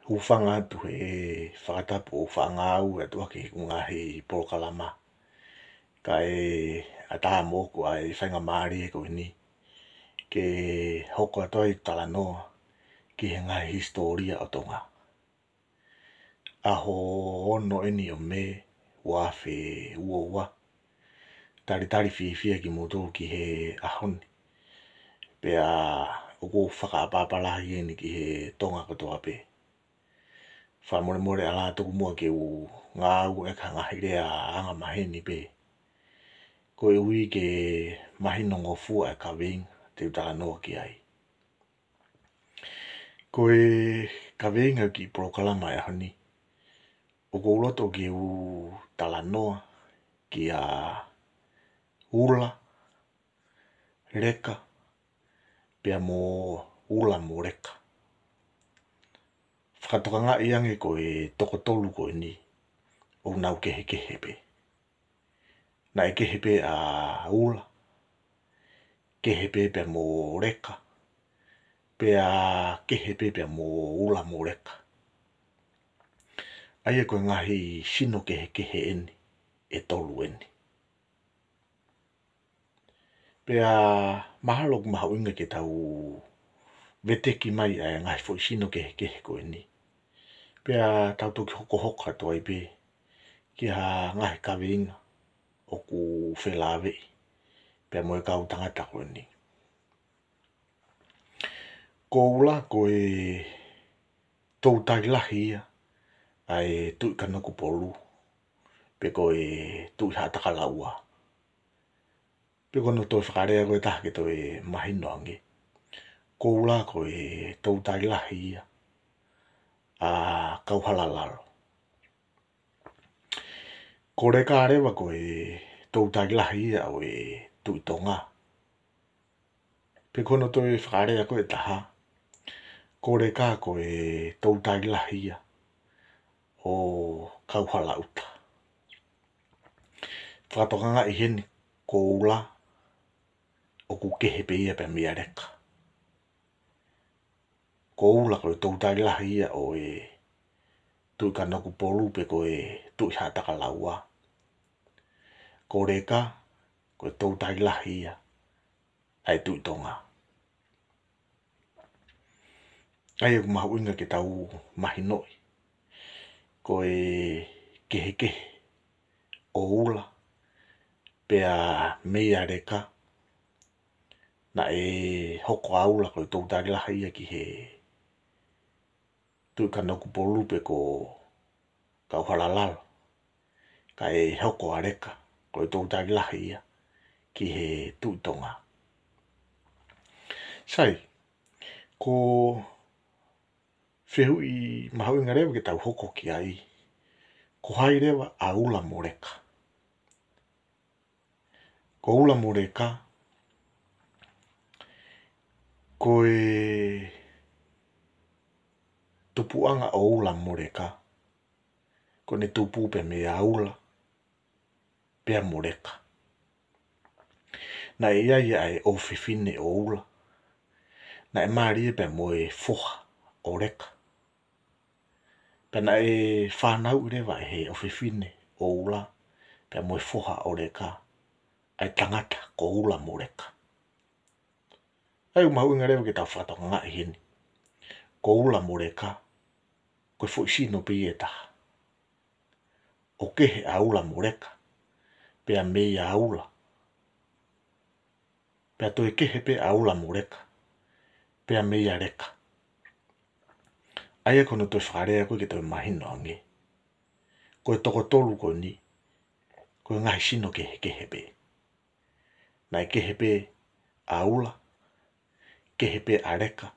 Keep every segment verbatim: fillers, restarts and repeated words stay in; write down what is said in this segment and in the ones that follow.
Hūfanga atu he fakatapu ʻo e faʻa ngāue atu ʻaki ʻeku ngaahi polokalama. Kae ʻatā moʻoku ʻa e faingamālie ko eni ke hoko atu ai ʻeku talanoa ki he ngaahi hisitōlia ʻo Tonga. ʻAho ono eni ʻo Mē, ua afe ua ua. Talitali fiefia kimoutolu ki he ʻaho ni. Pea ʻoku ou fakaʻapaʻapa lahi eni ki he Tonga kotoa pē. Fakamolemole ʻalā, tuku muʻa ke u ngāueʻaki ha ngaahi lea angamaheni pē, koeʻuhi ke mahinongofua e kaveinga te u talanoa ki ai. Ko e kaveinga ʻo e kiʻi polokalama ʻo e ʻaho ni, ʻoku ou loto ke u talanoa kia Ula, Leka, pea mo Ula mo Leka. Fakatokangaʻi ange ko e toko tolu ko eni ʻoku nau kehekehe pē. Naʻe kehe pē ʻa Ula, kehe pē pea mo Leka, pea kehe pē pea mo Ula mo Leka. ʻA ia ko e ngaahi sino kehekehe eni ʻe tolu eni. Pea mahalo ʻoku mahuʻinga ke tau veteki mai ʻa e ngaahi foʻi sino kehekehe ko eni. Pea tau toki hokohoko atu ai pē ki ha ngaahi kaveinga ʻoku felāveʻi pea mo e kau tangata ko eni. Ko Ula ko e toutai lahi ia ʻa e Tuʻi Kanokupolu, pe ko e Tuʻi Haʻatakalaua. Pe ko hono toe fakalea ko ē ʻe taha ke toe mahino ange, ko Ula ko e toutai lahi ia ʻa Kauhalalalo. Ko Leka leva ko e toutai lahi ia ʻo e Tuʻi Tonga. Pe ko hono toe fakalea ko ē ʻe taha, ko Leka ko e toutai lahi ia ʻo Kauhalaʻuta. Fakatokangaʻi heni, ko Ula ʻoku kehe pē ia pea meia Leka. Ko Ula ko e toutai lahi ia ʻo e Tuʻi Kanokupolu pe ko e Tuʻi Haʻatakalaua. Ko Leka ko e toutai lahi ia ʻa e Tuʻi Tonga. ʻA ia ʻoku mahuʻinga ke tau mahinoʻi, ko e kehekehe ʻo Ula pea meia Leka, naʻe hoko ʻa Ula ko e toutai lahi ia ki he Tuʻi Kanokupolu pe ko Kauhalalalo, kae hoko ʻa Leka ko e toutai lahi ia ki he Tuʻi Tonga. Sai, ko e fehuʻi mahuʻinga leva ke tau hoko ki ai, ko hai leva ʻa Ula mo Leka? Ko Ula mo Leka, ko e tupuʻanga ʻo Ula mo Leka, ko ʻene tupu pē meia Ula pea mo Leka. Naʻe ʻi ai ʻa e ʻofefine ʻo Ula, naʻe mālie pea mo e foha ʻo Leka. Pea naʻe fānauʻi leva ʻe he ʻofefine ʻo Ula pea mo e foha ʻo Leka ʻa e tangata ko Ula mo Leka. ʻA ia ʻoku mahuʻinga leva ke tau fakatokangaʻi heni, ko Ula mo Leka ko e foʻi sino pē ia ʻe taha. ʻO kehe ʻa Ula mo Leka pea meia Ula, pea toe kehe pē ʻa Ula mo Leka pea meia Leka. ʻA ia ko hono toe fakalea ko ē ke toe mahino ange, ko e toko tolu ko eni ko e ngaahi sino kehekehe pē. Naʻe kehe pē ʻa Ula, kehe pē ʻa Leka,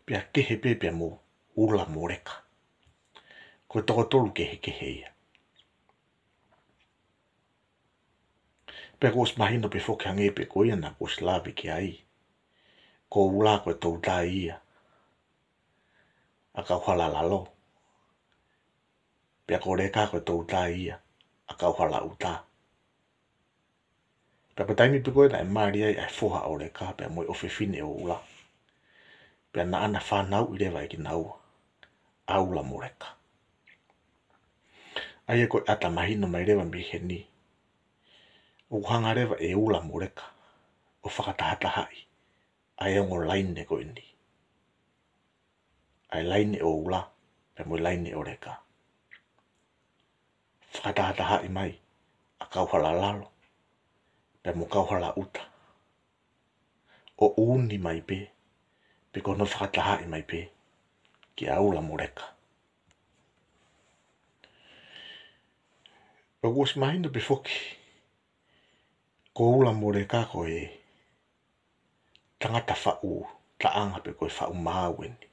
pea kehe pē pea mo Ula mo Leka. Ko e toko tolu kehekehe ia. Pea kuo ʻosi mahino pē foki, hangē pē ko ia naʻa ku ʻosi lave ki ai, ko Ula ko e toutai ia ʻa Kauhalalalo, pea ko Leka ko e toutai ia ʻa Kauhalaʻuta. Pea ko e taimi pē ko ē naʻe mali ai ʻa e foha ʻo Leka pea mo e ʻofefine ʻo Ula, pea naʻa na fānauʻi leva ʻe kinaua ʻa Ula mo Leka. ʻA ia ko e ʻata mahino mai leva mei heni, ʻoku hanga leva ʻe Ula mo Leka ʻo fakatahatahaʻi ʻa e ongo laine ko eni, ʻa e laine ʻo Ula pea mo e laine ʻo Leka. Fakatahatahaʻi mai ʻa Kauhalalalo pea mo Kauhalaʻuta, ʻo ʻuuni mai pē, pe ko hono fakatahaʻi mai pē kia Ula mo Leka. ʻOku ʻosi mahino pē foki, ko Ula mo Leka ko e tangata faʻu taʻanga pe ko e faʻu maau eni.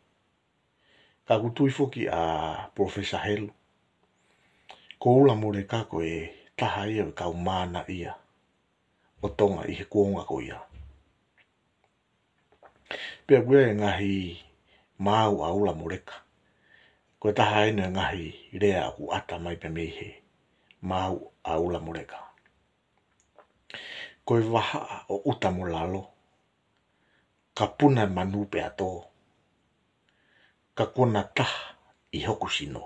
Ka ʻoku tui foki ʻa Professor Helu, ko Ula mo Leka ko e taha ia ʻo e kau manaia ʻo Tonga ʻi he kuonga ko ia. Pea ʻoku ʻi ai e ngaahi maau ʻa Ula mo Leka. Ko e taha eni ʻo e ngaahi lea ʻoku ʻata mai pē mei he maau ʻa Ula mo Leka. Ko e vahaʻa ʻo ʻuta mo lalo, ka puna e manu pea tō, ka kuo na taha ʻi hoku sino.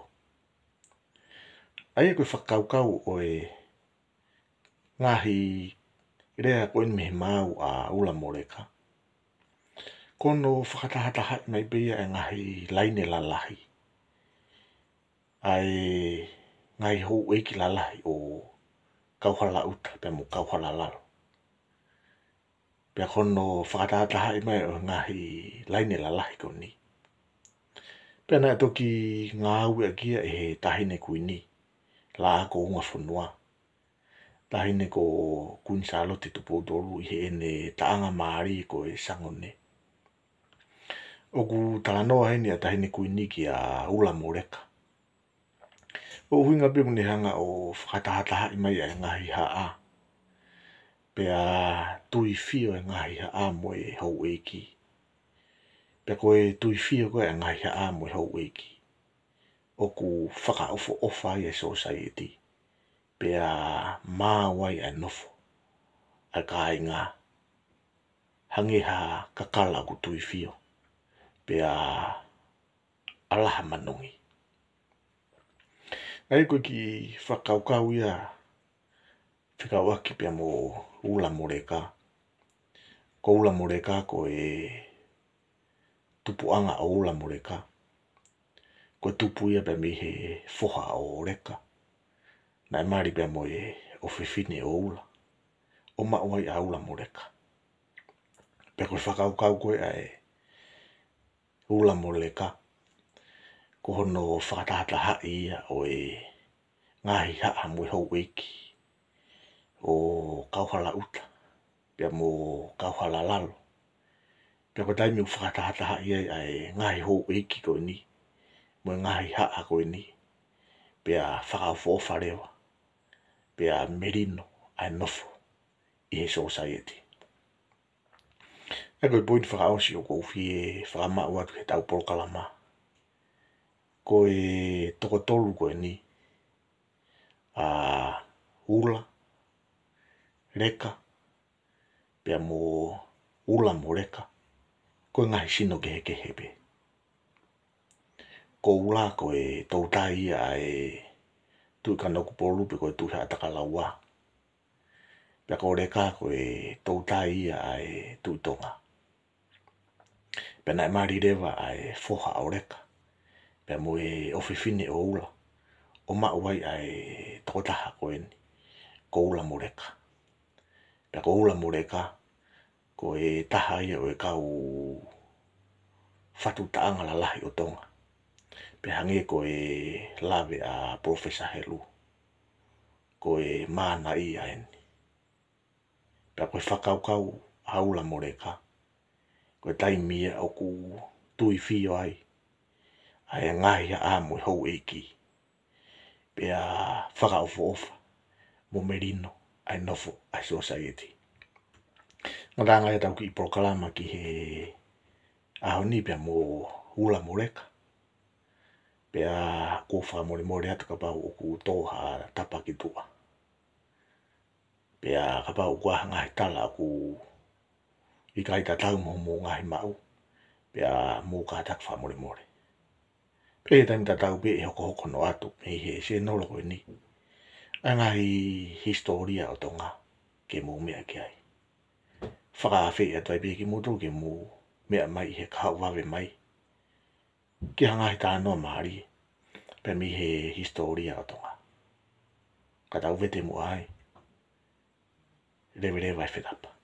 ʻA ia ko e fakakaukau ʻo e ngaahi lea ko eni mei he maau ʻa Ula mo Leka, ko hono fakatahatahaʻi mai pē ia e ngaahi laine lalahi, ʻa e ngaahi houʻeiki lalahi ʻo Kauhalaʻuta pea mo Kauhalalalo. Pea ko hono fakatahatahaʻi mai ʻo e ngaahi laine lalahi ko eni, pea naʻe toki ngāueʻaki ia ʻe he Taʻahine Kuini, Lākoungafonua, Taʻahine ko Kuini Sālote Tupou Tolu ʻi heʻene taʻanga mālie ko e Sangone. ʻOku talanoa heni ʻa e Taʻahine Kuini kia Ula mo Leka, ʻo ʻuhinga pē ʻoku ne hanga ʻo fakatahatahaʻi mai ʻa e ngaahi haʻa, pea tuifio e ngaahi haʻa mo e houʻeiki. Pea ko e tuifio ko ē e ngaahi haʻa mo e houʻeiki, ʻoku fakaʻofoʻofa ai e sōsaieti, pea maau ai e nofo ʻa e kāinga, hangē ha kakala ʻoku tuifio, pea ʻalaha manongi. ʻA ia ko e kiʻi fakakaukau ia fekauʻaki pea mo Ula mo Leka. Ko Ula mo Leka, ko e tupuʻanga ʻo Ula mo Leka, ko e tupu ia pea mei he foha ʻo Leka, naʻe mali pea mo e ʻofefine ʻo Ula, ʻo maʻu ai ʻa Ula mo Leka. Pea ko e fakakaukau ko ē ʻa e Ula mo Leka, ko hono fakatahatahaʻi ia ʻo e ngaahi haʻa mo e houʻeiki ʻo Kauhalaʻuta pea mo Kauhalalalo. Pea ko e taimi ʻoku fakatahatahaʻi ai ʻa e ngaahi houʻeiki ko eni mo e ngaahi haʻa ko eni, pea fakaʻofoʻofa leva, pea melino ʻa e nofo ʻi he sōsaieti. ʻA ia ko e poini fakaʻosi ʻoku ou fie fakamaʻu atu he ʻetau polokalama, ko e toko tolu ko eni, ʻa Ula, Leka, pea mo Ula mo Leka, ko e ngaahi sino kehekehe pē. Ko Ula ko e toutai ia ʻa e Tuʻi Kanokupolu pe ko e Tuʻi Haʻatakalaua. Pea ko Leka ko e toutai ia ʻa e Tuʻi Tonga. Pea naʻe mali leva ʻa e foha ʻo Leka pea mo e ʻofefine ʻo Ula, ʻo maʻu ai ʻa e tokotaha ko eni, ko Ula mo Leka. Pea ko Ula mo Leka, ko e taha ia ʻo e kau fatu taʻanga lalahi ʻo Tonga. Pea hangē ko e lave ʻa Professor Helu, ko e manaia eni. Pea ko e fakakaukau ʻa Ula mo Leka, ko e taimi ia ʻoku tuifio ai ʻa e ngaahi haʻa mo e houʻeiki, pea fakaʻofoʻofa mo melino ʻa e nofo ʻa e sōsaieti. Ngataʻanga ia ʻetau kiʻi polokalama ki he ʻaho ni pea mo Ula mo Leka. Pea ʻoku ou fakamolemole atu kapau ʻoku tō ha tapa ki tuʻa. Pea kapau ʻoku ʻi ai ha ngaahi tala ʻoku ʻikai tatau mo hoʻomou ngaahi maʻu, pea mou kātaki fakamolemole. Pea ʻi he taimi tatau pē ʻe hokohoko noa atu mei he sēnolo ko eni ʻa e ngaahi hisitōlia ʻo Tonga ke mou meʻa ki ai. Fakaafeʻi atu ai pē kimoutolu ke mou meʻa mai ʻi he kahaʻu vave mai ki ha ngaahi talanoa mālie pē mei he hisitōlia ʻo Tonga. Ka tau vete muʻa ai. Leveleva e fetapa.